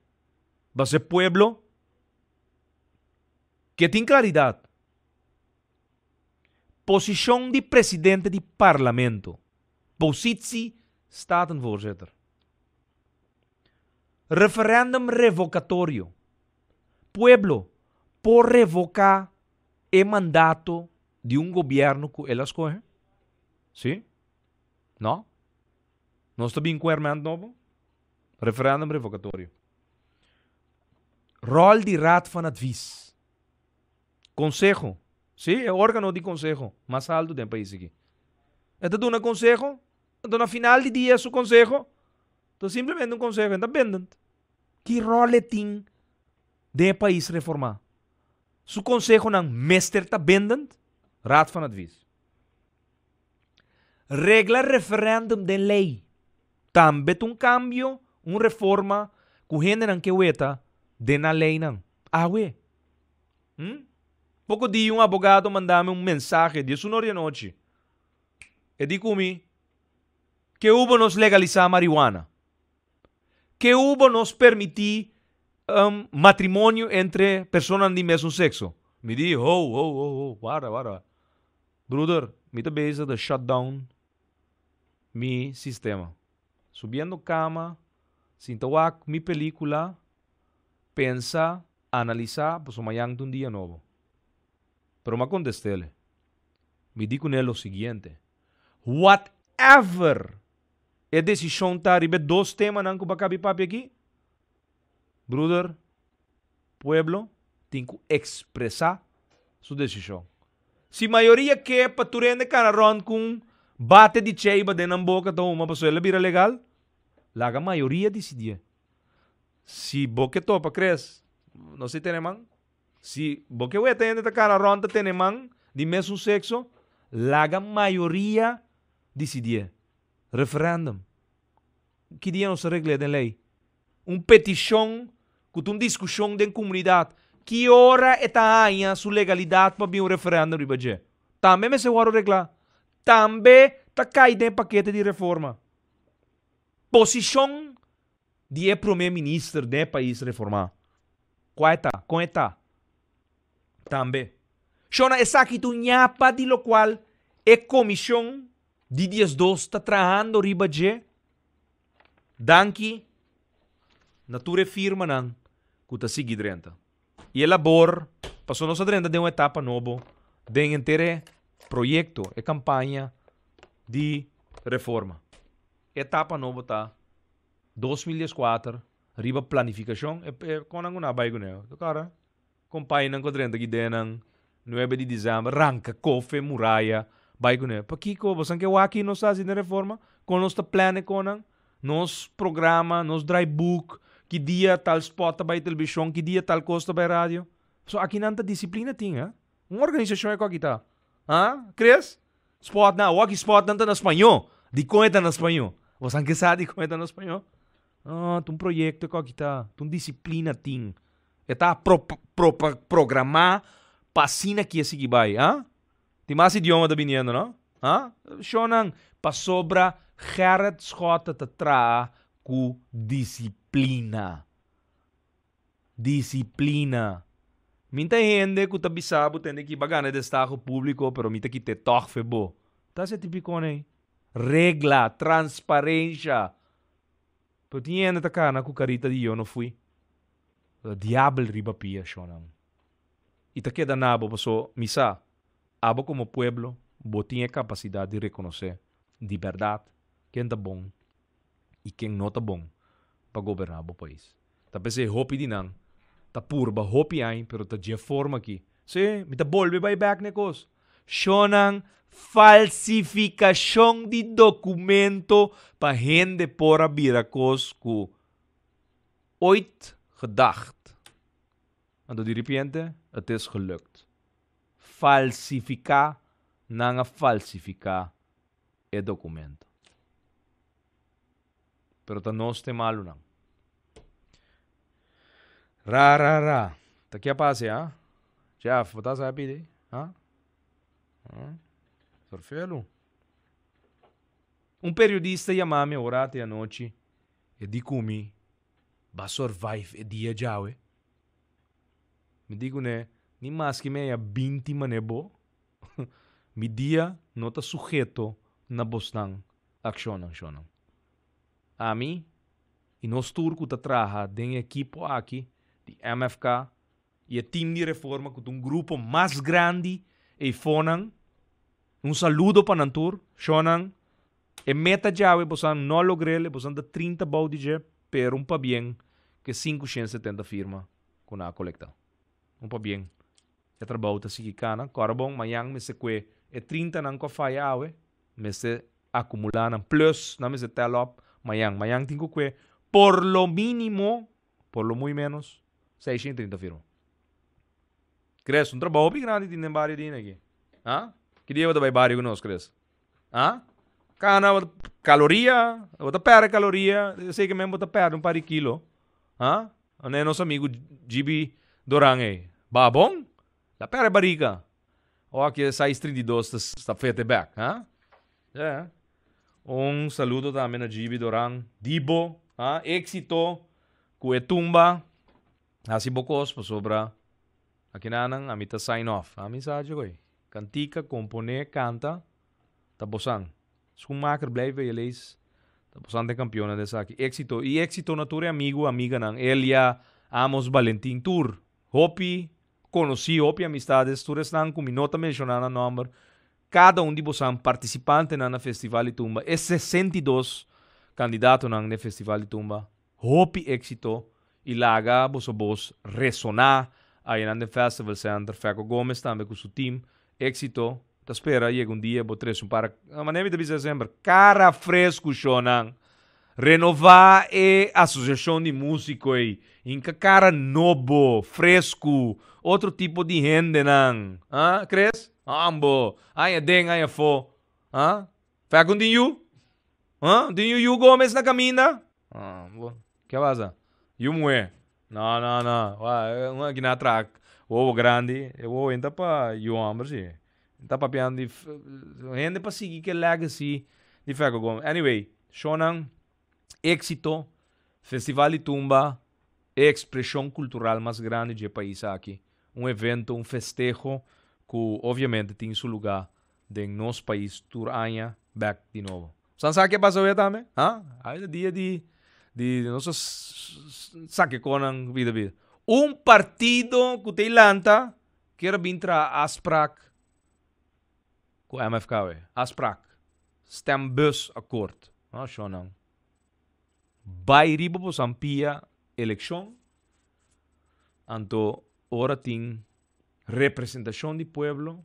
Bas e pueblo ke tin klaridat. Posishon di presidente di parlamento. Positie Statenvoorzitter. Referendum revokatorio. Pueblo por revoká e mandato di un gobierno ku el a skohe? Sí? No? Nos ta bin ku herment nobo? Referendum revokatorio. Ròl di Raad van Advies. Konseho. Sí, e órgano di konseho mas altu den pais aki. E ta duna konseho, anto na final di dia su konseho ta simplemente un konseho, e ta bindend. Ki ròl e tin den e pais reformá? Su konsehonan mester ta bindend? Raad van Advies. Regla referendum den lei. Tambe ta un kambio, un reforma ku hendenan ke weta den nan leinan. Awe. Hm? Poko dia un abogado manda mi un mensahe diesun or di anochi. E di ku mi, Ke ubo nos legalisá marihuana? Ke ubo nos permití matrimonio entre personanan di mesun sekso? Mi di, Ho, ho, ho, ho, warda, warda. Broeder, mi ta bezig di shut down. mi sistema. Subiendo kama, sinta wak mi pelíkula, pensa, analisá, pasobra mañan ta un dia nobo. Pero m'a kontest'é. Mi di kuné lo siguiente: Whatever e desishon ta riba e dos temanan ku bo a kabi papia aki, broeder, pueblo tin ku ekspresá su desishon. Si mayoria ke pa tur hende kana rònt ku un bate di cheiba den nan boka ta huma pasobra el a bira legal, laga mayoria disidié. Si bo ke topa Chris, no si tene man. Si bo ke weta hende ta kana rònt ta tene man di mesun sekso, laga mayoria disidié. Referendum. Ki dia nos ta regl'é den lei? Un petishon ku ta un diskushon den komunidat, ki ora e ta haña su legalidat pa bin un referendum riba dje? Tambe mester wòrdu reglá. Tambe ta kai den e pakete di reforma. Posishon di e promé minister den e pais reformá, kua e ta? Kon e ta? Tambe. Shona esaki ta un ñapa di lokual e komishon di 12 ta trahando riba dje. Danki na tur e firmanan ku ta sigui drenta. I e labor pasobra nos a drenta den un etapa nobo den henter e proyekto, e kampaña di reforma. E etapa nobo ta 2014 riba planifikashon. E konan ku nan a bai kuné? Kara, Kompainan ku a drenta ki denan nuebe di dizèmber ranka kofe muraya bai kuné. Pakiko? Bosan ke wak ki nos ta hasi den reforma? Kon nos ta plan e konan? Nos programa, nos draaiboek, ki dia tal spot ta bai televishon, ki dia tal kos ta bai radio. So akinan ta disiplina tin, ha? Un organisashon e ku aki ta. Ha? Chris? Spotnan, awor ki spotnan ta na spañó. Dikon e ta na spañó? Bosan ke sa dikon e ta na spañó? Ah, ta un proyekto e ku aki ta. Ta un disiplina tin. E ta pro pro programá pa asina ki e sigui bai, ha? Tin mas idioma ta biniendo, no? Ha? Shonnan, pasobra Gerrit Schotte ta traha ku disiplina. Disiplina. Mi ta hende ku ta bisa bo tende ki bo a gana e destaho públiko, pero mi ta kit'é tòg fe bo. Ta hasi e tipikon ei. Regla, transparensha. Pero tin hende ta kana ku karita di yo no fui. Ta diabel riba pia, shonnan. I ta keda na bo paso mi sa, abo komo pueblo bo tin e kapasidat di rekonosé di bèrdat ken ta bon i ken no ta bon pa goberná bo pais. Ta p'esei hopi di nan ta purba hopi añ pero ta dje forma aki. Sí, mi ta bolbe bai bèk na e kos. Shonnan, falsifikashon di dokumento pa hende por a bira kos ku ooit gedacht. Anto di ripiente het is gelukt. Falsifiká, nan a falsifiká e dokumento. Pero ta nos te malunan. Ra ra ra. Ta kia pase ha? Jeff, bo ta sa pidi? Ha? Ha? Sorfelu. Un periodista yama mi ora te anochi e di ku mi ba survive e dia djawe. Mi di kuné, ni maske mi haya 20 mané bo, mi dia no ta suheto na bosnan akshonnan shonnan. Ami i nos tur ku ta traha den e ekipo aki di MFK i e tim di reforma ku ta un grupo mas grandi eifonan, un saludo pa nan tur, shonnan, e meta djawe bosan no a logr'el, bosan ta 30 bou di dje, pero un pabien ku e 570 firma ku nan a kolekta. Un pabien. E trabou ta sigui kana. Kòrda bon, mañan mester kue e 30 nan ku a faya awe, mester akumulá nan plus nan mester tel op mañan. Mañan tin ku kue por lo mínimo, por lo muy menos, 630 firma. Chris, un trabou hopi grandi tin den bario dina aki. Ha? Ki dia bo ta bai bario ku nos, Chris? Ha? Kana bo ta kaloria, bo ta pèrdè kaloria, esei ke men bo ta pèrdè un par di kilo. Ha? Ane nos amigu GB Doran ei. Ba bon? La pèrdè barika. O aki e size 32 ta sta fete bek, ha? Yeah. Un saludo tambe na GB Doran. Dibo, ha? Éxito ku e tumba. Hasi bo kos pasobra akinanan ami ta sign off. Ami sa dje koe. Kantika, komponé, kanta ta bosan. Schoenmaker blijf bij je lees. Ta bastante kampioen den esaki. Éksito. I éksito na tur e amigu, amiganan. Elia, Amos, Valentin, tur. Hopi konosí, hopi amistades, tur esnan ku mi no ta menshoná nan nòmber. Kada un di bosan partisipantenan na Festival di Tumba, e 62 kandidatonan den Festival di Tumba, hopi éksito i laga boso bos resoná ayanan den Festival Center. Feco Gomez tambe ku su team, éksito. Ta spera yega un dia bo trese un par, manera mi ta bisa semper, kara fresku shownan. Renová e asosiashon di músiko ei. Hinka kara nobo, fresku, otro tipo di hendenan. Ah, Chris? Ambo. Aña den, aña afó. Ah? Fek un tin yu? Ah, tin yu yu Gomez na kaminda? Ah, bo. Ke pasa? Yu muhé. No, no, no. Wa, un aki na traha wowo grandi. E wowo ei ta pa yu hòmber si. Ta papiando di hende pa sigui ke legacy di Feco Gomez. Anyway, shownan éxito, Festival di Tumba, e expresion cultural mas grandi dje pais aki. Un evento, un festeho ku obviamente tin su lugar den nos pais tur aña bek di nobo. San sa ke pasa awe tambe? Ha? Awe ta dia di di nos a sake konan bida bida. Un partido ku ta lanta Kier a bin traha afspraak ku MFKW. Afspraak. Stembusakkoord. No, shownan. Bai riba bosan pia elekshon, anto ora tin representashon di pueblo,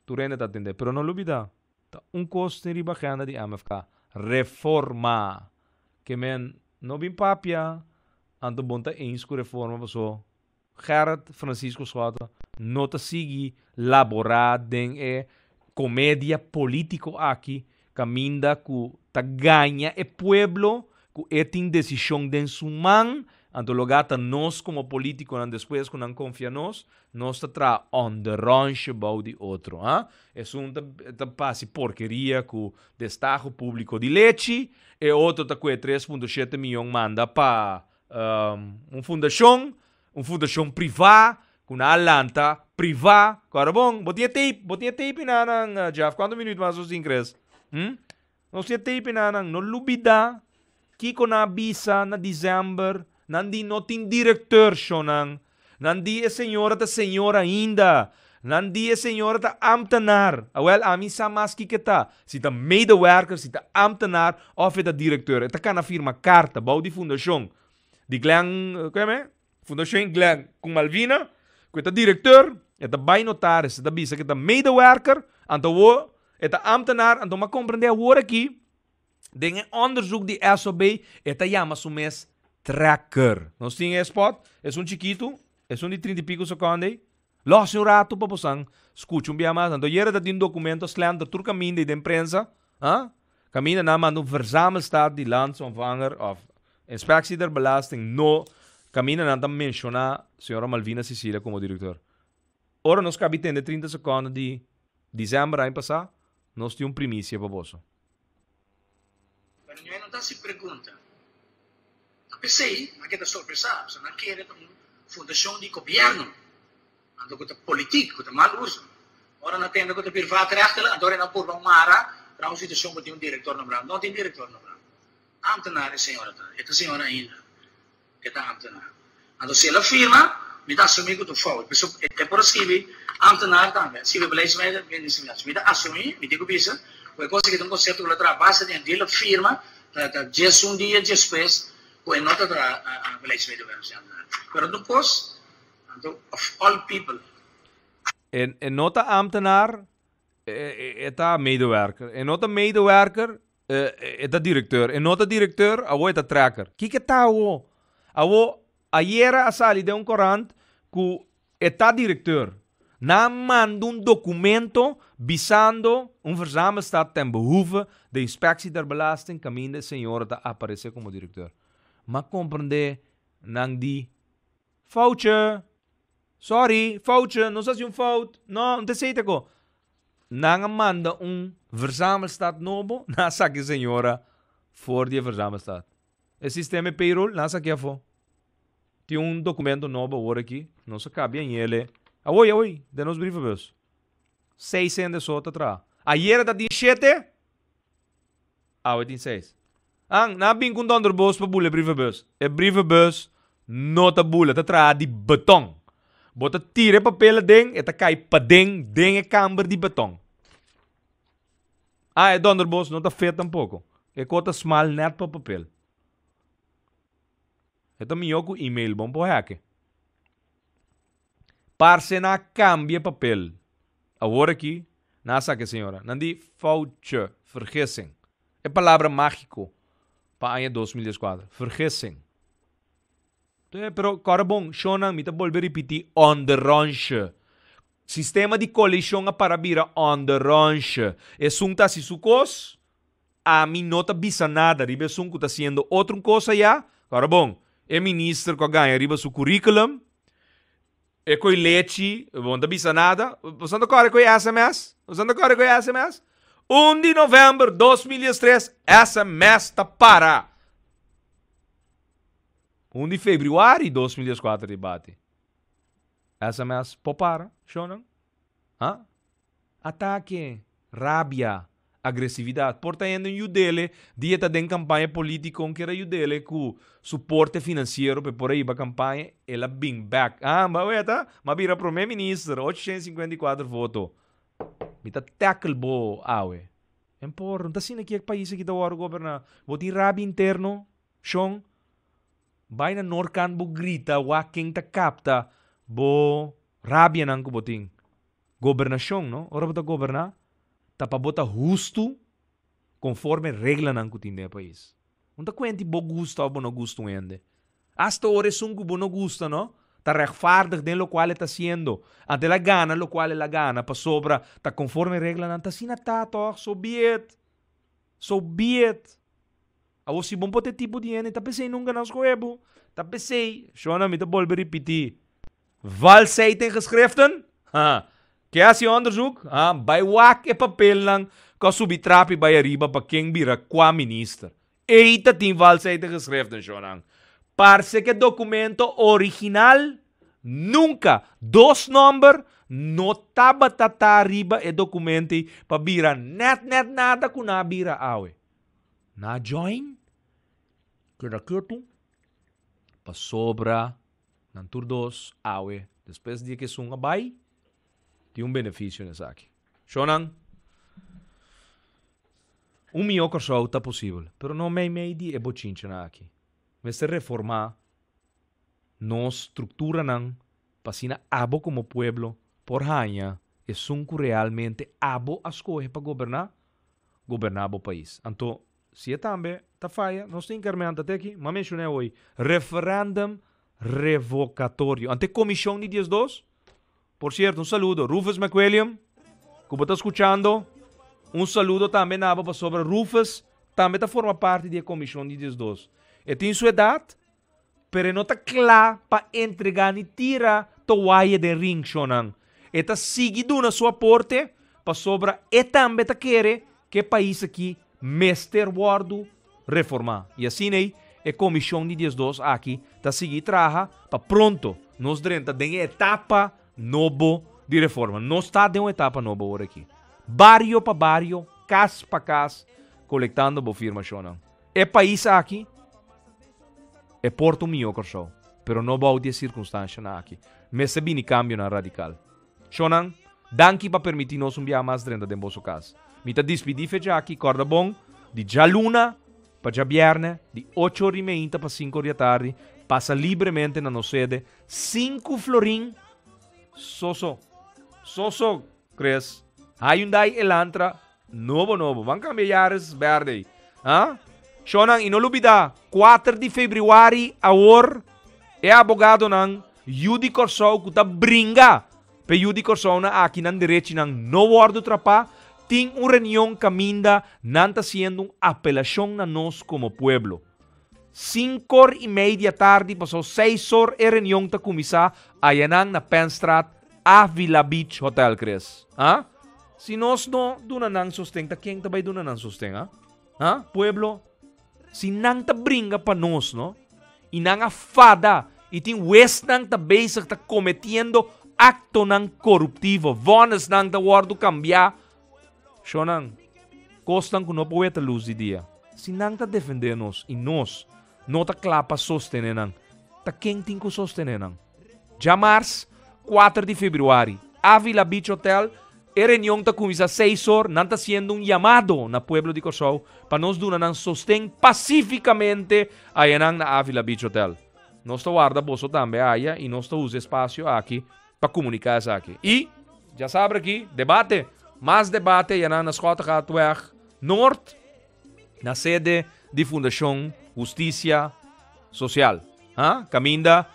tur hende ta atendé. Pero no lubida, ta un kos tin riba agenda di MFK, reforma. Ke men no bin papia, anto bon ta eens ku reforma paso Gerrit Francisco Schotte no ta sigui laborá den e komedia polítiko aki kaminda ku ta gaña e pueblo ku e tin desishon den su man, anto logá ta nos komo polítikonan despues ku nan konfia nos, nos ta traha onderonsje bou di otro. Ha? Esun ta ta pasi porkeria ku destaho públiko di lechi, e otro ta kue 3.7 miyon manda pa Un fundashon, un fundashon privá ku nan a lanta privá. Kòrda bon, bo tin e tape, bo tin e tape na nan, Jeff. Kuantu minüt mas nos tin, Chris? Hm? Nos tin e tape na nan. No lubidá kiko nan a bisa na desèmber. Nan di no tin direkteur, shownan. Nan di e señora ta señor ainda. Nan di e señora ta ambtenaar. Awel, ami sa mas kiko e ta. Si ta medewerker, si ta ambtenaar of e ta directeur. E ta kana firma karta bou di fundashon di Glen, ku yama e? Fundashon Glen ku Malvina, ku e ta directeur, e ta bai notaris, e ta bisa ku e ta medewerker, anto awor e ta ambtenaar, anto mi a komprende awor aki, Den e onderzoek di SOB e ta yama su mes trekker. Nos tin e spot, esun chikitu, esun di trinta i pico seconde ei. Los un rato pa bosan scucha un bia mas. Anto yera ta tin documento slenter tur caminda ei den prensa, ah, caminda nan manda un verzamelstaat di landsontvanger of inspectie der belasting no caminda nan ta menciona señora Malvina Cecilia como directeur. Ora nos cabi tende 30 seconde di december aña pasa, nos tin un primicia pa boso. Pero niun no ta hasi pregunta. Ta p'esei nan keda sorpresá, pasobra nan kere ta un fundashon di gobièrnu, anto ku ta politik, ku ta mal uso. Ora nan tende ku ta privaatrechtelijk, anto ora nan purba mara traha un situashon ku tin un direktor nombrá. No tin direktor nombrá. Ámtenar e señora ta. E ta señora ainda. E ta ámtenar. Anto si el a firma, mi ta asumí ku ta un fout. Pasobra e por a skibi ámtenar tambe. A skibi beleidsmedewerker. Mi ta asumí, mi tin ku bisa, ku e kos aki ta un konsepto ku lo traha base den di el a firma ta ta djes un dia despues ku e no ta traha beleidsmedewerker si ámtenar. Pero ta un kos, anto of all people. E no ta ámtenar, e ta medewerker. E no ta medewerker, E ta directeur. E no ta directeur, awo e ta trekker. Kiko ta awo? Awo, ayera a sali den un corant cu e ta directeur. Nan manda un documento bisando un verzamelstaat ten behoeve de inspectie der belasting caminda e señora ta aparece como directeur. M'a comprende nan di foutje. Sorry, foutje, nos haci un fout. No, no ta esey ta ko. Nan a manda un verzamelstaat nobo, nan a saki e señora for di e verzamelstaat. E sistema e payroll, nan a saki afo. Tin un documento nobo awor aki, nos a cabia ñele. Awoy, awoy, den nos brievenbus. Seis hende so ta traha. Ayera ta tin shete. Awe tin seis. An, nan a bin ku un donderbos pa bula e brievenbus. E brievenbus no ta bula, ta traha di beton. Bo ta tira e papel aden, e ta kai paden den e kamber di beton. Ah, e donderbos no ta fet tampoko. E ko ta smal nèt pa papel. E ta mihó ku email, bon por hèk'e. Parse nan a kambia e papel. Awor aki, nan a saka e señora. Nan di foutje, vergissing. E palabra mágiko pa aña 2014, vergissing. Pero kòrda bon, shownan, mi ta bolbe ripití, onderonsje. Sistema di koalishon a para bira onderonsje. Esun ta hasi su kos, ami no ta bisa nada riba esun ku ta hasiendo otro un kos ayá. Kòrda bon, e minister ku a gaña riba su curriculum, E koe lechi, bo no ta bisa nada. Boso no ta kòrda koe sms? Boso no ta kòrda koe sms? Un di novèmber 2013, sms ta para. Un di febrüari 2014 di bati. Sms por para, shownan? Ha? Atake, rabia, agresividat. Por ta hende un yudele di e ta den kampaña polítiko un kier a yudele ku suporte finansiero pa e por a hiba kampaña, el a bin bèk. Ah, bo a weta? Mi a bira prome minister, 854 voto. Mi ta tackle bo awe. En por, no ta asina ki e pais aki ta wòrdu goberná. Bo tin rabia interno, shon. Bai na Noordkant bo grita wak ken ta kapta bo rabianan ku bo tin. Gobernashon, no? Ora bo ta goberná, ta pa bo ta hustu konforme reglanan ku tin den e pais. No ta kuenti bo gusta òf bo no gusta un hende. Asta ora esun ku bo no gusta, no, ta rèchtvaardig den lokual e ta hasiendo. Anto el a gana lokual el a gana pasobra ta konforme reglanan. Ta asina ta tòg? So be it. So be it. Awor si bo por ta e tipo di hende, ta p'esei nunka nan skohe bo. Ta p'esei, shona mi ta bolbe ripití, Valsheid in geschriften? Ha. Ke hasi onderzoek? Ha. Bai wak e papelnan ku a subi trapi bai ariba pa ken bira kua minister. Ei ta tin valsheid in geschriften, shonnan. Parse ku e dokumento original nunka, dos nòmber no tabata ta riba e dokumento ei pa bira nèt nèt nada ku nan a bira awe. Nan a join, keda ketu, pasobra Nan tur dos awe despues di ke esun a bai tin un benefisio na esaki. Shownan, un mihó Kòrsou ta posibel, pero no meimei di e bochinchanan aki. Mester reformá nos strukturanan pa asina abo komo pueblo por haña esun ku realmente abo a skohe pa goberná, goberná bo pais. Anto Si e tambe ta faya, nos tin kermenta te aki, m'a menshoné hoy, referendum revocatorio. Ante comishon di 12, por cierto, un saludo, Rufus McWilliam, cu bo ta scuchando, un saludo tambe na bo pasobra Rufus tambe ta forma parti di e comishon di 12. E tin su edad, pero e no ta cla pa entrega ni tira toaya den ring, shonnan. E ta sigui duna su aporte pasobra e tambe ta kere ku e pais aki mester wòrdu reformá. I asina ei e komishon di 12 aki ta sigui traha pa pronto nos drenta den e etapa nobo di reforma. Nos ta den un etapa nobo awor aki. Bario pa bario, kas pa kas, kolektando bo firmashonnan. E pais aki e por ta un mihó Kòrsou, pero no bou di e sirkunstanshanan aki. Mester bini kambionan radikal. Shonnan, danki pa permití nos un biaha mas drenta den boso kas. Mi ta dispidí fecha aki, kòrda bon, di djaluna pa djabièrnè, di ocho or i meinta pa sinku or di atardi, pasa libremente na nos sede, sinku florin soso. Soso, Chris. Hyundai Elantra Nobo nobo. Ban cambia Yaris berde. Ha? Shonan, y no lubida, 4 di februari awor e abogadonan yu di Kòrsou ku ta bringa pe yu di Kòrsou nan aki nan derechinan no wòrdu trapá, tin un reunion kaminda nan ta hasiendo un apelashon na nos komo pueblo. Sinkor i mei di atardi pasó seisor e reunion ta kuminsá ayanan na Penstraat Avila Beach Hotel, Chris. Ha? Si nos no duna nan sosten, ta ken ta bai duna nan sosten, ha? Ha? Pueblo, si nan ta bringa pa nos, no? I nan a fada, i tin huesnan ta bezig ta kometiendo aktonan koruptivo, vònisnan ta wòrdu kambiá. Shonnan, kosnan ku no por weta lus di dia. Si nan ta defendé nos i nos no ta kla pa sostené nan, ta ken tin ku sostené nan? Djamars, 4 di febrüari, Avila Beach Hotel, e reunion ta kuminsá seis or, nan ta hasiendo un yamado na pueblo di Kòrsou pa nos duna nan sosten pasífikamente ayanan na Avila Beach Hotel. Nos ta warda boso tambe aya i nos ta usa e spasio aki pa komuniká esaki. I, djasabra aki, debate! Mas debate ayanan na Schottegatweg Noord, na sede di Fundashon Hustisia Sosial. Ha? Kaminda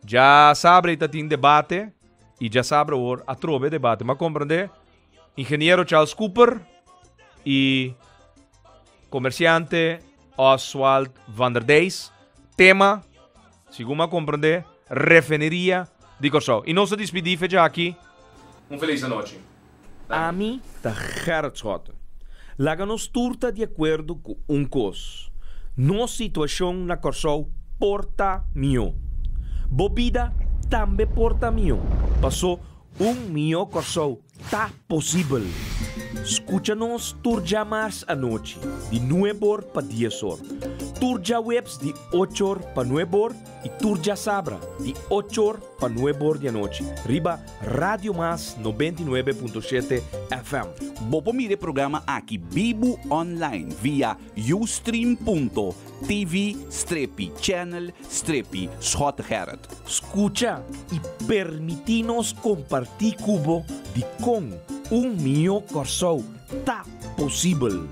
djasabra i ta tin debate i djasabra awor atrobe debate. M'a komprendé Ingeniero Charles Cooper i komersiante Oswald van der Dijs. Tema, segun m'a komprendé, Refineria di Kòrsou. I nos ta dispidí fecha aki. Un felis anochi. Ami ta Gerrit Schotten. Laga nos tur ta di akuerdo ku un kos, nos situashon na Kòrsou por ta mihó. Bo bida tambe por ta mihó, pasó un mihó Kòrsou ta posibel. Skucha nos tur djamars anochi di nuebor pa diesor, tur djaweps di ochor pa nuebor i tur djasabra di ochor pa nuebor di anochi riba Radio Mas 99.7 FM. Bo por mira e programa aki bibu online via ustream.tv strepi channel strepi Schottegerrit. Skucha i permití nos kompartí ku bo dikon un mihó Kòrsou ta posibel.